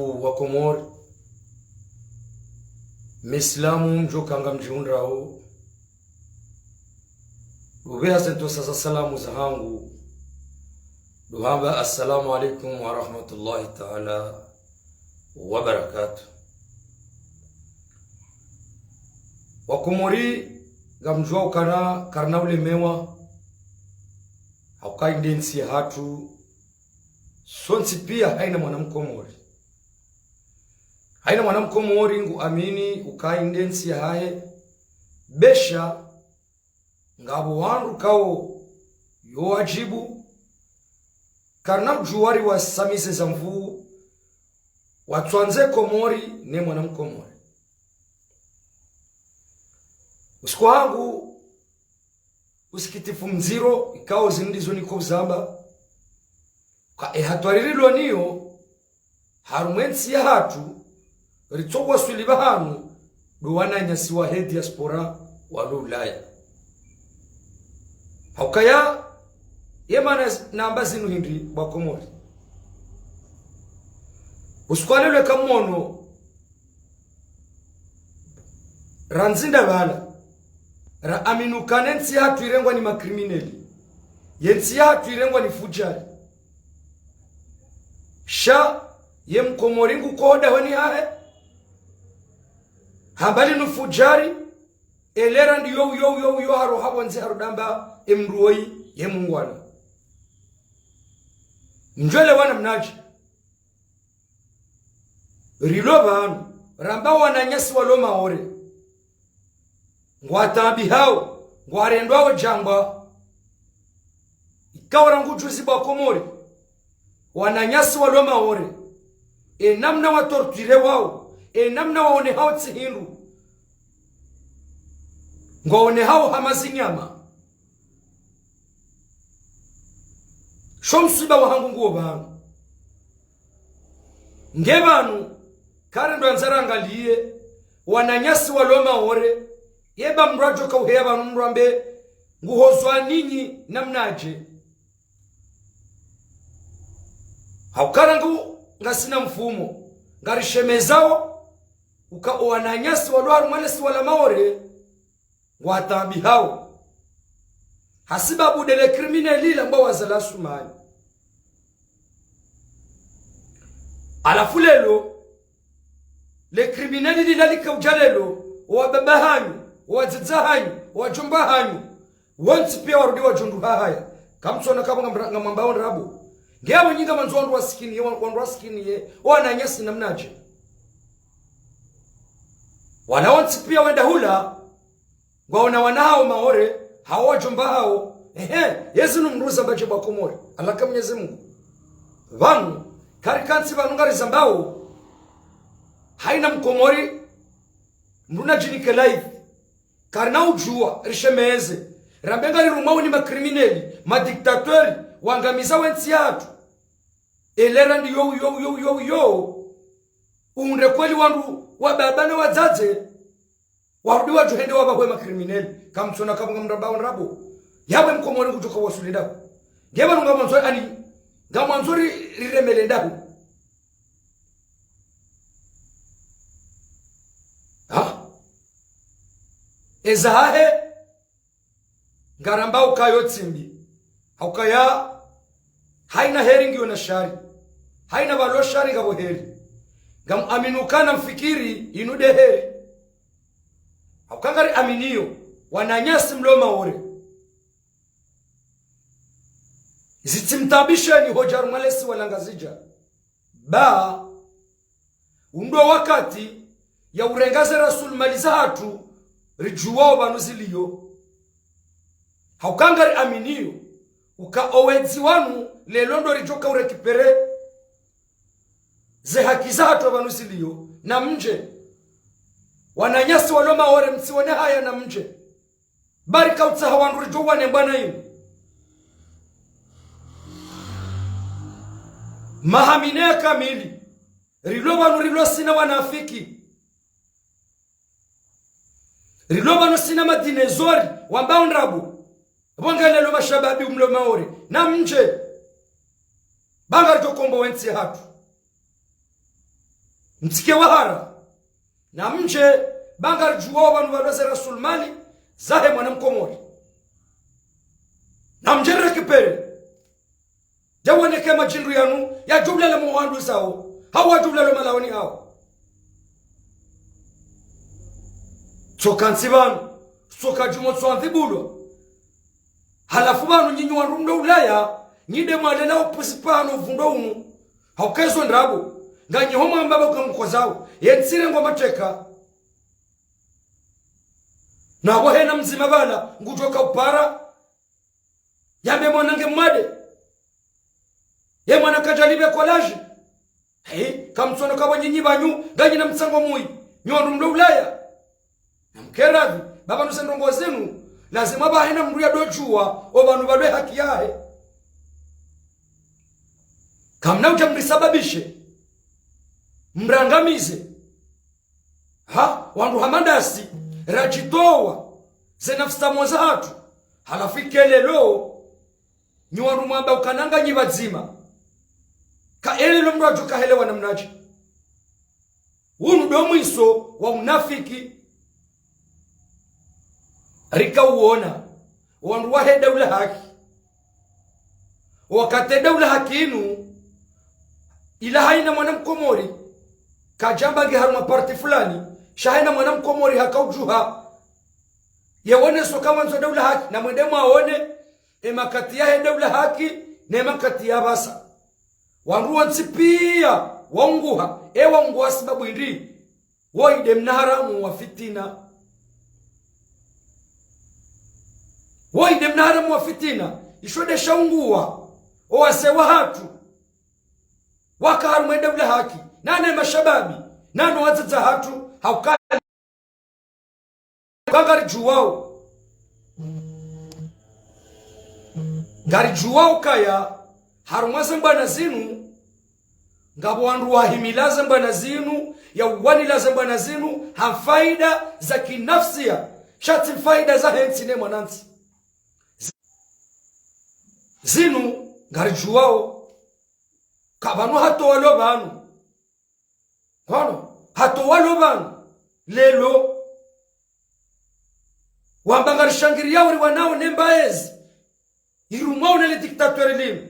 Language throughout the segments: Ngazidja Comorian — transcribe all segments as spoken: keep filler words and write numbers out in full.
Wakomori, Misilamu mdjoka ngamdjihundrao, ndopveha ze ntsontsa za salamu zahangu, ndo hamba: Assalamu alaikum wa rahmatullahi taala wa barakatuh. Wakomori, ngamdjuwa ukana karina ulemewa, hauka inde ntsi yahatru, sontsi pia haina mwana Mkomori. Haina mwana Mkomori ngu amini uka inde ntsi yahahe, be sha ngapvo wandru kao yo wadjibu, karina udjuwa ri wasamize za nvuu, watswandze Komori ne mwana Mkomori. Usiku hangu, usikitifu mdziro, ikao zinu ndizo niko uzamba. Ka e hatwari rilo nayo, harumwa entsi yahatru, ritso waswili pvahanu, ndo wananyasi wahe diaspora walo Ulaya. Haukaya, ye mana z-, namba zinu hindri bo Wakomori. Usiku wa leo eka mwono, randzi ndapvala, ra amini ukana entsi yahatru irengwa ni makrimineli. Ye ntsi yahatru irengwa ni fujari. Sha ye Mkomori nguko hodahoni hahe, hamba linu fujari, elera ndiyo uyo, uyo, uyo, haro hapvo ndzi haro damba emdru woyi ye mungwana. Ndjwele wana mnadji. Rilo pvanu, ramba wananyasi walo Maore ngwataabihao, ngwarendwao djangwa. Ikao rangu juzi bo Wakomori, wananyasi walo Maore, e namna watorturewao, e namna waonehao tsi hindru, ngwaonehao hama zinyama. Sho mswiba wahangu nguwo pvanu. Nge pvanu, kari ndo andza rangaliye, wananyasi walo Maore, yeba mdru adjoka uheya pvanu mdru ambe, nguhozwa ninyi namnadje. Hauka rangu ngasina mfumo, ngarishemezao, uka o wananyasi walo harumwa lesiwa la Maore, ngwataabihao. Hasibabu ndele krimineli lambwa wa Azali Assoumani. Halafu leo, le krimineli lila lika udja leo, owababa hanyu, owadzadze hanyu, owadjomba hanyu, wontsi pia warudi wadjo ndo hahaya. Kamtsona kapvo ngamra-, ngamwambao ndrabo. Nge apvo nyi ngamwandzo wandru wasikiniye, wa-, wandru wasikiniye, wananyasi namnadje. Wala wontsi pia wenda hula, ngwaona wana hao Maore, hao wadjomba hao. Ehe, yezi nu mdru zamba dje bo Wakomori, alaka Mwenyezi Mungu. Pvanu, kari kantsi pvanu ngarizambao, haina Mkomori, mdru nadjinike live. Karina udjuwa, rishemeze. Rambe ngarirumwao ni makrimineli, madiktateri, wangamiza wentsi yahatru. Elera ndiyo uyo, uyo, uyo, uyo. Unde kweli wandru wababa na wadzadze, warudi wadjo hende wapvahwe makrimineli. Kamtsona kapvo ngamrambao ndrabo. Yawe Mkomori ngudjoka waswili ndahu. Nge pvanu ngamwandzo ani, ngamwandzo ri-, riremele ndahu. Ha? Eza hahe, ngarambao uka yo tsi mbi. Haukaya, haina heri ngiyo na shari. Haina pvalo shari ngapvo heri. Ngam amini ukana mfikiri inu nde heri. Hauka ngari aminiyo, wananyasi mlo Maore. Zitsimtaabisheni hodja harumwa lesiwa la Ngazidja. Ba, undo wakati ya urenga ze rasulmali zahatru ridjuwao pvanu ziliyo. Hauka ngari aminiyo, uka owedzi wanu leo ndo ridjoka urekipere ze haki zahatru pvanu ziliyo, namdje. Wananyasi walo Maore mtsione haya namdje. Bari kautsaha wandru ridjo wane mbwana inu. Maha mine ya kamili. Rilo pvanu rilo sina wanafiki. Rilo pvanu sina madinezori, wambao ndrabo. Pvo nge leo mashababi mlo Maore. Namdje. Ba ngaridjo kombowa entsi yahatru. Mtsike wahara. Na mdje, ba ngaridjuwao pvanu pvaloze rasulmali zahe mwana mkomori. Na mdje récupérer. Djawoneke madjindru yanu, yadjo ulala mwa wandru zawo, hau wadjo ulala malaoni hawo. Tsoka ntsi pvanu, tsoka djumo tsoandhibulwa. Halafu pvanu nyinyi wandru mlo Ulaya, nyi nde mwalela upusi pvanu uvundwa unu. Hauka ezo ndrabo, nganyi ho mwamba ba uka mkozawo, ye ntsi irengwa mateka. Na wo hena mdzima pvala, ngudjo ka upara, yambe mwana nge mwade. Ye mwana kadjalibe collège. Hey, kamtsono kabo nyinyi pvanyu, nganyi na mtsango muyi. Nyi wandru mlo Ulaya. Na mkeradhi, ba pvanu ze ndrongoo zinu, lazima pvahena mndru yadodjuwa, o pvanu pvalo haki yahe. Kamna udja mrisababishe. Mrangamize. Ha, wandru hama ndasi, radjitowa, ze nafsi tamu zahatru. Halafu ike leo, nyi wandru mwamba uka nanga nyi pvadzima. Ka elelo mndru adjo kahelewa namnadje. Unu ndo mwiso wa unafiki. Rika uona, wandru wahe daula haki. Wakati daula haki inu, ila haina mwana mkomori, kadjamba nge harumwa parti fulani, sha haina mwana mkomori haka udjuha. Ye woneso ka wandzo daula haki, na mwende mwaone, e makati yahe daula haki, ne makati ya pvasa. Wandru wontsi piya, waunguha, e waunguha sababu indri, woyi nde mna haramu wa fitina. Woyi nde mna haramu wa fitina, isho nde shaunguha, o wazee wahatru, waka harumwa e daula haki, na ne mashababi, na no wadzadze hatru, hauka Ka ngaridjuwao. Ngaridjuwao ukaya, harumwa ze mbwana zinu, ngapvo wandru wahimila ze mbwana zinu, ya uwanila ze mbwana zinu, ha faida za kinafsia, sha tsi faida zahe ntsi ne mwanantsi. Zinu, ngaridjuwao, ka pvanu hata walo pvanu. Pvanu, hata walo pvanu, leo. Wamba ngarishangiriyao uri wanao ne mbaezi. Irumwao ne le dictateur linu.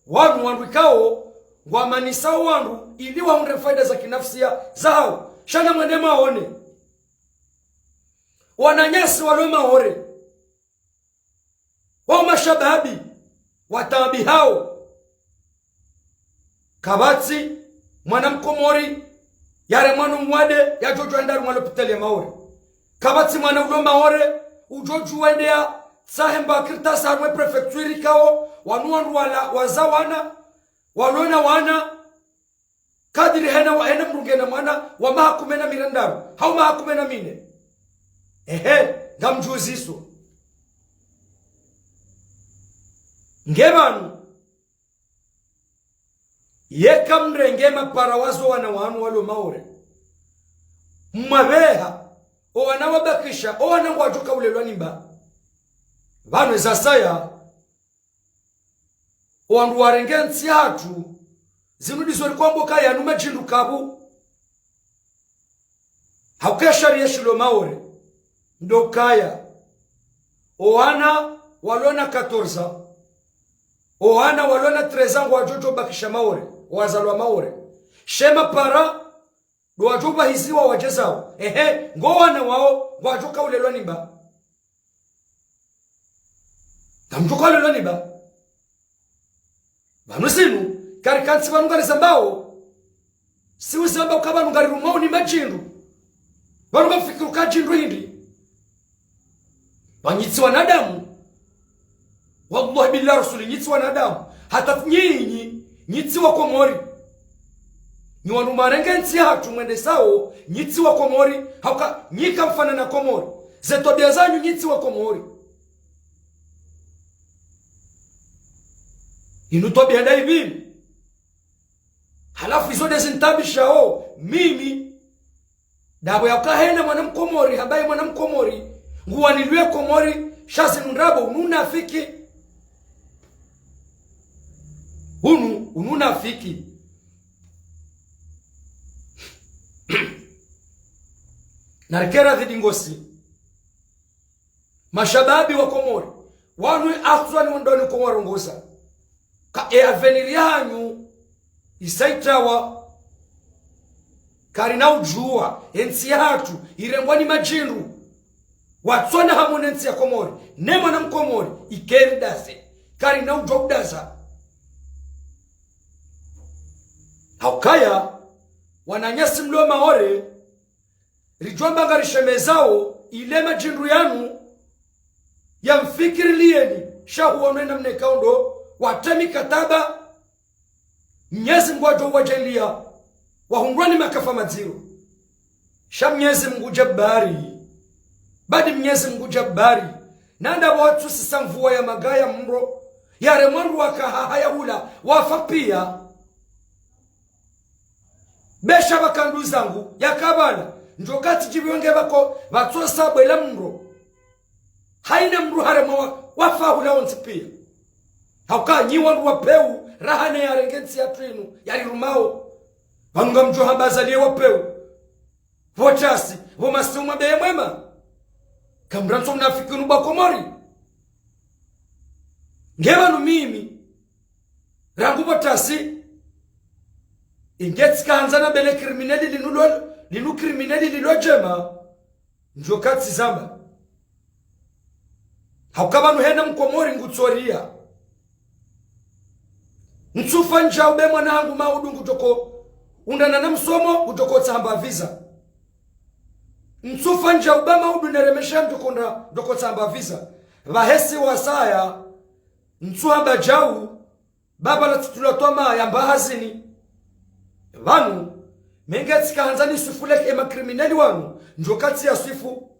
Wanu wandru ikao, ngwamanisao wandru, ili wahundre faida za kinafsia zahao. Sha na mwende mwaone. Wananyasi walo Maore. Wao mashababi, wataabihao. Kapvatsi mwana mkomori, yaremwa no mwade, yadjodjo enda harumwa lopitali ya Maore. Kapvatsi mwana ulo Maore, udjodjo wende yatsahe mba kartasi harumwa e préfecture ikao, wanu wandru wala, waza wana, walo na wana, kadiri hena wa, hena mdru ngena mwana wa maha kume na mirandaru, hau maha kume na mine. Ehe, ngamdjuziso. Nge pvanu. Yeka mrenge mapara wazo wana wanu walo Maore. Mwabeha, o wana wabakisha, o wana ngwadjo kaulelwa ni mba. Pvanu eza saya, o wandru warenge ntsi yahatru, zinu ndizo rikwambo kaya nu madjindu kabu. Hauka e sharia shilo Maore, ndo kaya. O wana walo na quatorze ans, o wana walo na treize ans ngwadjodjo bakisha Maore, wazalwa Maore. Sha e mapara, ndo wadjo pvahiziwa wadje zao. Ehe, ngo wana wao, ngwadjo kaulelwa ni mba. Ngamdjo kaulelwa ni mba. Pvanu zinu, karikantsi pvanu ngarizambao. Si uzamba uka pvanu ngarirumwao ni madjindu. Pvanu ngamfikiri uka djindu hindri. Pvanu nyi tsi wanadamu. Wallahi billahi rasuli, nyi tsi wanadamu. Hata nyinyi, nyi tsi wa Komori. Nyi wanu mwarenge ntsi yahatru mwende zao, nyi tsi wa Komori. Hauka, nyi kamfanana Komori. Ze twabia zanyu nyi tsi wa Komori. Inu twabia ndayipvi? Halafu izo nde zintabishao, mimi. Ndapvo yaka hena mwana mkomori, hambaye mwana mkomori, nguwanilwe Komori, sha zinu ndrabo, unu unafiki. Unu, unu unafiki. Narikera dhidi ngosi. Mashababi wa Komori. Wanu akswani wandoni ko warongoza. Ka e avenir yahanyu isa itawa. Karina udjuwa, entsi yahatru, irengwa ni madjindru. Watsona hamu ne ntsi ya Komori, ne mwana Mkomori, ikeri daze. Karina udjuwa udaza. Haukaya, wananyasi mlo Maore, ridjwamba ngarishemezao, ile madjindru yanu, yamfikirilieni, sha huonwe namna ikao ndo, watre mikataba, Mnyezi Mngu adjo uwadjaliya, wahundrwa ni makafa madziro. Sha Mnyezi Mngu Jabbari, badi Mnyezi Mngu Jabbari, nanda watsusisa mvua ya magaya mro, yare mwandru wakaha haya hula, wafa piya. Besha pvaka nduzangu, yakabala, ndjo katsi djibiwe nge pvako, pvatsosa bwela mro. Haina mdru haremwa wa, wafa hula wontsi piya. Hauka nyi wandru wa pewu, raha ne yarenge ntsi yahatru inu, yarirumao. Pvanu ngamdjo hamba Azali ye wa pewu. Pvo tasi, pvo masihu mabeye mwema. Kamdrantso unafiki unu bwa Komori. Nge pvanu mimi, rangu pvo tasi, inge tsikahandza na bele krimineli linu lo, linu krimineli lilo djema. Ndjo katsi zamba. Hauka pvanu hena Mkomori ngutsoriya. Ntsufa ndjau be mwana hangu maudu ngudjoko undrana na msomo ngudjoko tsamba visa. Ntsufa ndjau ba maudu neremesha ngudjoko ndra, ngudjoko tsamba visa. Pvahesi wasaya, ntsuhamba djau, baba la tsitula twama yamba hazini. Pvanu, mi nge tsikahandza niswifu leke ema krimineli wanu, ndjo katsi ya swifu.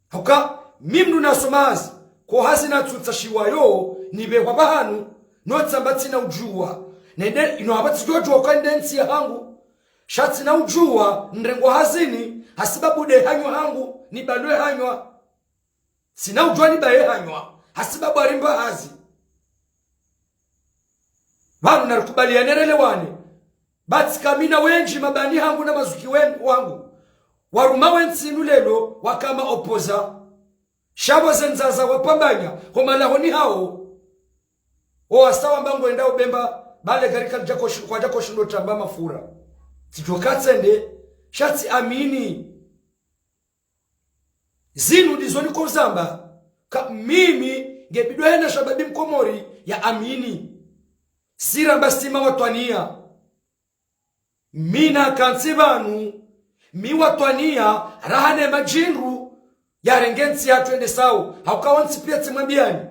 Hauka, mi mdru nasoma hazi, ko hazi natsutsa shiwayo, nibehwa pvahanu, no tsamba tsina udjuwa. Nende, ino hapva tsidjo djuwa uka nde ntsi yahangu. Sha tsina udjuwa, nrengwa hazini, hasibabu de hanywa hangu, nibalwe hanywa. Tsina udjuwa nibaye hanywa, hasibabu arimba hazi. Pvanu narikubaliane relewane. Batsi kamina wendji mabani hangu na mazuki wen-, wangu. Waruma wentsi inu lelo wakama opoza. Sha pvo ze ndzaza wapvambanya, ho malahoni hawo. O wasa wamba ngwenda ubemba, bale gari kalidjako shi-, kwadjako shindo tamba mafura. Tsidjo katsende, sha tsi amini. Zinu ndizo niko zamba, ka mimi nge bidi hena shababi Mkomori ya amini. Siramba sima watwaniya. Mi nakantsi pvanu, mi watwaniya, raha ne madjindru, yarenge ntsi yahatru yende sawu, hauka wontsi piya tsimwambiyani.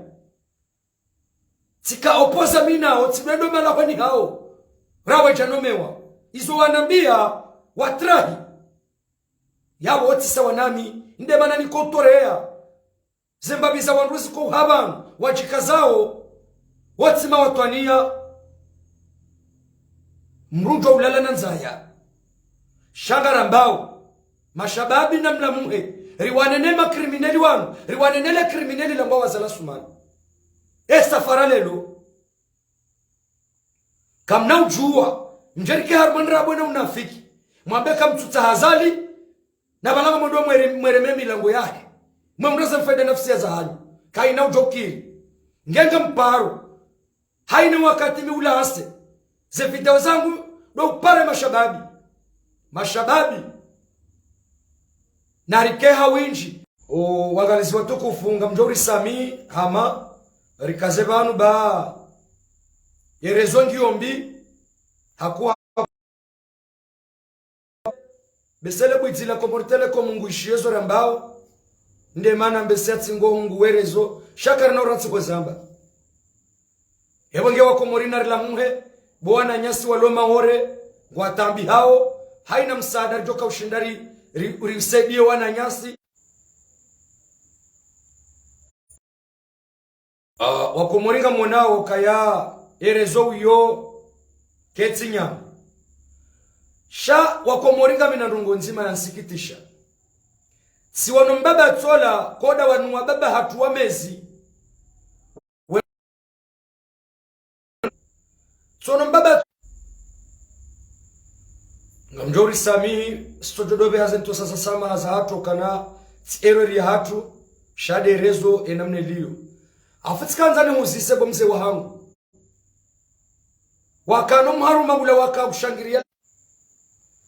Tsika opoza mi nawo, tsimwendo malahoni hawo. Rawe djanomewa. Izo wanambiya, watrahi. Yawo tsi sawa nami, nde mana niko toreya. Ze mbapvi za wandru ziko uha pvanu, wadjikazao, wotsima watwaniya, mdru ndjo ulala na ndzaya. Sha ngarambao, mashababi na mlamuhe, riwane ne makrimineli wanu, riwane ne le krimineli la ngwa wazala sumani. E safara lelo. Kamna udjuwa, mdjerike harumwa ndrabo na unafiki. Mwambe kamtsutsaha Azali, na pvala ngamwendo mwere-, mwereme milango yahe. Mwe mreze mfaida nafsi ya zahanyu. Kaina udjo kiri. Nge ngamparo. Haina wakati mi ula hase. Ze video zangu, ndo upare mashababi. Mashababi. Narike ha windji. O, wangalizi watukufu, ngamdjo urisamihi, hama, rikaze pvanu ba. Ye réseau ngiyo mbi, hakuha. Bese le bwidzi la Comores Telecom nguishiyo zo rambao. Nde mana mbese yatsi ngo hungu we réseau. Sha karina urantsi hwezamba. Epvo nge wakomori narilamuhe, bo wananyasi walo Maore, ngwatambihao, haina msaada ridjoka ushinda ri, ri, ri usaidiye wananyasi. Ah, wakomori ngamwonao kaya e réseau uyo ketsi nyama. Sha wakomori ngamina ndrongo ndzima yansikitisha. Tsi wanu mbaba tsola, koda wanu wababa hatru wa mezi. Tsono mbaba, Ngamdjo uri samihi, sitsodjo dopveha ze ntrosa za samaha zahatru kana tsi erreur yahatru, sha nde réseau ye namna iliyo. Afu tsikandza nihuzise bo mze wahangu. Wakana mharuma ula waka ushangiriya